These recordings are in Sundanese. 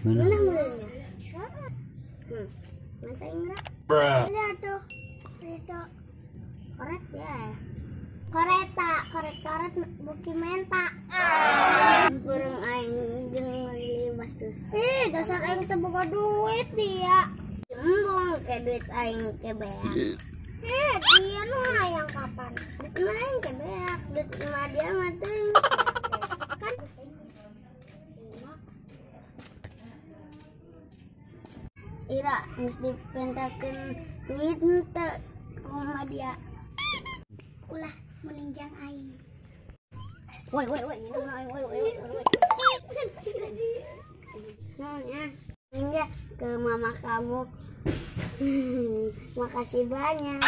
Mana? Mata Ingra. Lihat tuh. Itu. Koret ya. Koreta, koret-koret buki menta. Burung aing jeung meuli bastus. Ih, dasar aing teu boga duit dia. Embung ke duit aing ke beak. Eh, dia nu hayang kapan? Duit aing ke beak, duit mah dia mah teuing. Kan Ira geus dipentakeun duit teu kumaha dia. Ulah meninjang aing. Woi woi woi woi woi woi. Nanya, enggak ke mama kamu. Makasih banyak.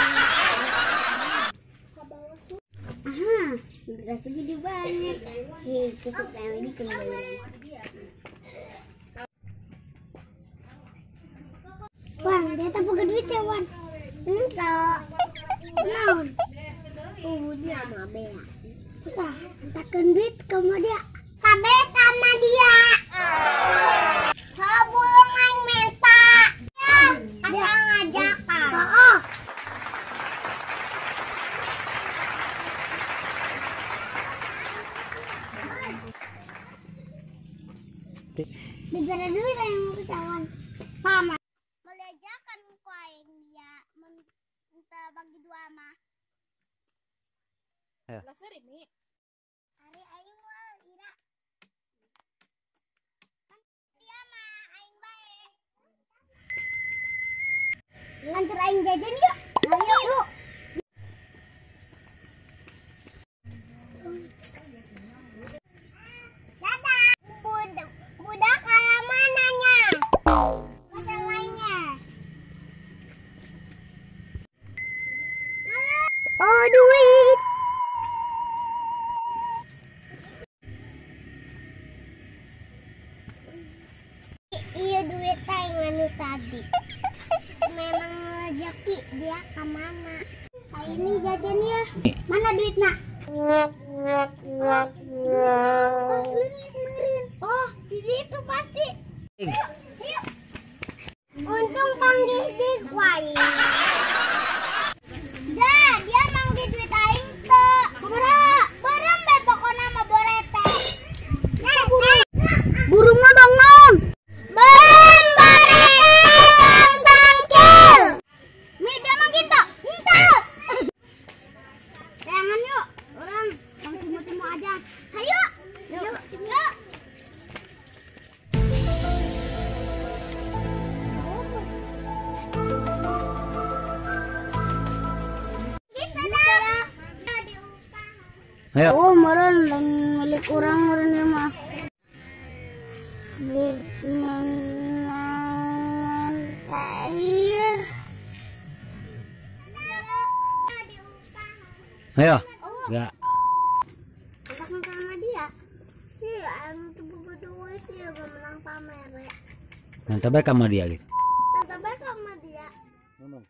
Aha, duit aku jadi banyak. Hei, cukup yang bikin banyak. Wan, dia tak punya duit ya, Wan? Enggak. Naon? Dia sama Bea. Usah, mintakan duit ke dia. Tabe sama dia. Sebelum aing minta. Ya, asal ngajakan. Heeh. Diberi duit yang usahawan. Mama. Melejakan ku aing dia minta bagi dua mah. Ya. Hari aing wal ira. Kan dia mah aing bae. Nganter aing jajan yuk. Ayo yuk. Dadah. Budak kalah mananya? Pasal lainnya. Oh duit. Iya duit aing anu tadi. Memang rezeki dia kemana? Kayak ini jajan ya. Mana duit nak? Oh, leungit meureun. Oh, di situ pasti. Yuk, yuk. Untung panggil di kuai. Dah, dia manggil duit aing teu. Sabaraha? Beureum be pokona mah borete. Nah, burungna dong naon? Ayo. Oh, meren dan milik orang meren ya mah. Ayo. Enggak. Sama dia. Iya, anu tuh duit dia menang pamer. Nanti baik sama dia gitu. Nanti baik sama dia. Ngomong.